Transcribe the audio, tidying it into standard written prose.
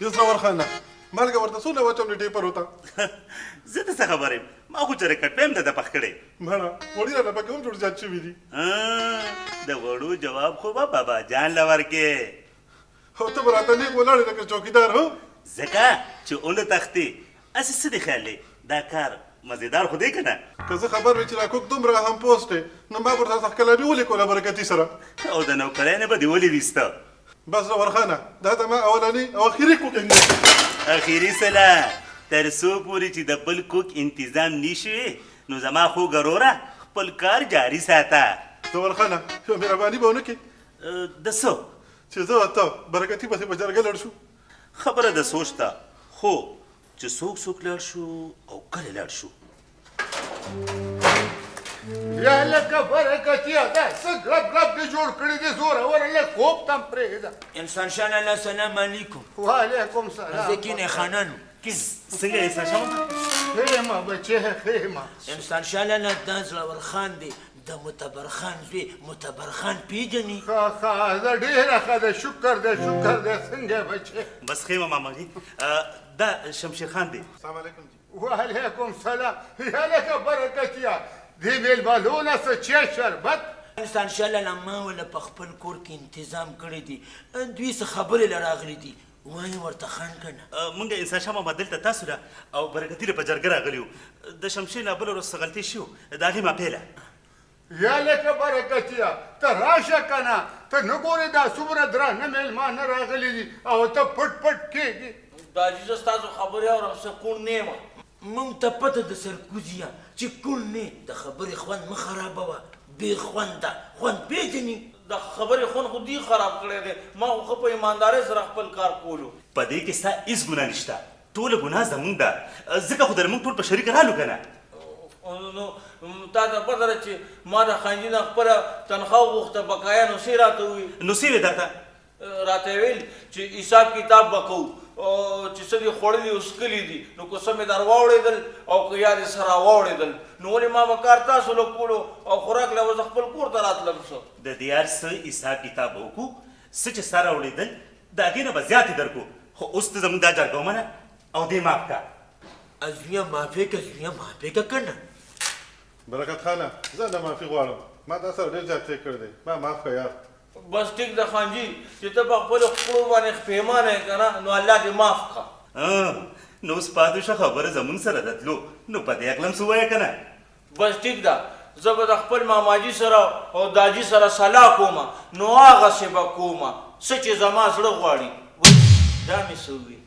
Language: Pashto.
یو زړور خانه مالګه ورته څونه واچوم د ټیپر وته؟ زه د څه خبر یم، ما خو چېرې کټوی هم نه ده پخ کړی. مړه وړي رانه پکې هم جوړ زیات شوي دي. د وړو جواب خو به بابا جان له ورکې. او ته به راته نېغ ولاړ یې لکه چوکیدار. هو ځکه چې ونه تښتې. هسې څه دې خیال دی، دا کار مزیدار خو دی که نه؟ که زه خبر وی چې دا کوک دومره هم پوسټ دی نو ما به ورته کلامي ولیکوله برکتي سره. او د نوکرۍ نه به دې ولې ویسته؟ بس زړور دا زما اولنی او اخري کوکنګ دی. اخري سله تر څو پورې چې د بل کوک انتظام نشوي نو زما خوږه وروره خپل کار جاري ساته. زړور خانه یوه مهرباني به ونه کړې؟ د څه؟ چې زه ته برکتي پسې په جرګه لاړ شو. خبره د سوچ ده، خو چې څوک څوک لاړ شو او کله لاړ شو. یا لکه برکتیه دا څه ګړب ګړب دې جوړ کړي دي زوروره، لږ خوب ته هم پرېږده. انسان شاه لالا سلام علیکم. وعلیکم سلام. زه کینې خانانو. څنګه یې انسان شاه؟ ښه یمه بچې، ښه یمه. انسان شاه لالا دا زړور خان دی، د متبر خان زوی. متبر خان پېژني؟ ښه ښه، زه ډېره ښه ده، شکر دی شکر دی. څنګه یې بچې؟ بس ښه یمه ماما جي. دا شمشیر خان دی. السلام علیکم جي. وعلیکم سلام. یا لکه برکتیه دې مېلمنو نه څه چای شربت؟ انسان شاه لالا ما وله په خپل کور کې انتظام کړی دی، دوی څه خبرې له راغلي دي، وایي ورته خان که نه. مونږ انسان شاه ماما دلته تاسو له او برکتي له په جرګه راغلي یو. د شمشیر نه بله ورځ څه غلطي شوې د هغې معافي له. یا لکه برکتیه ته راشه که نه، ته نه ګورې دا څومره درانه مېلمانه راغلي دي او ته پټ پټ کېږې. داجي زه ستاسو خبرې اورم، څه کوڼ نه یم. مونږ ته پته د سرکوزیه چې کوڼ نه، د خبرې خوند مه خرابوه، بې خونده خوند پېژني. د خبرې خوند خو دوی خراب کړی دی، ما خو ښه په ایماندارۍ سره خپل کار کولو. په دې کې ستا هېڅ ګناه نشته، ټوله ګناه زمونږ ده، ځکه خو در مونږ ټول په شریکه رالو که نه. نو تا ته پته ده چې ما د خانجي نه خپله تنخوا وغوښته بقایا، نو څه یې راته وویل؟ نو څه یې ویل درته؟ راته یې ویل چې حساب کتاب به کوو، چې څه دې خوړلي او څکلي دي، نو که څه مې در واوړېدل او که یا دې څه راواوړېدل، نو ولې ما به کار تاسو له کولو او خوراک له به زه خپل کور ته راتلم. څه د دې هر څه حساب کتاب به وکړو، څه چې ستا راوړېدل د هغې نه به زیاتې درکړو، خو اوس ته زموږ دا جرګه ومنه او دې معاف کړه. زویه معافي که، زویه معافي که که نه. برکت خانه زه نه معافي غواړم، ما تا سره ډېر زیاتی کړی دی، ما معاف کړه یار. بس ټیک ده خانجي، چې ته په خپلو خپلو باندې پښېمانه یې که نه نو الله دې معاف کړه. نو اوس پاتې شوه خبره زموږ سره د تلو، نو په دې هکله هم څه ووایه که نه. بس ټیک ده، زه به د خپل ماماجي سره او داجي سره سلا کومه، نو هغسې به کومه څه چې زما زړه غواړي. دا مې څه وویل؟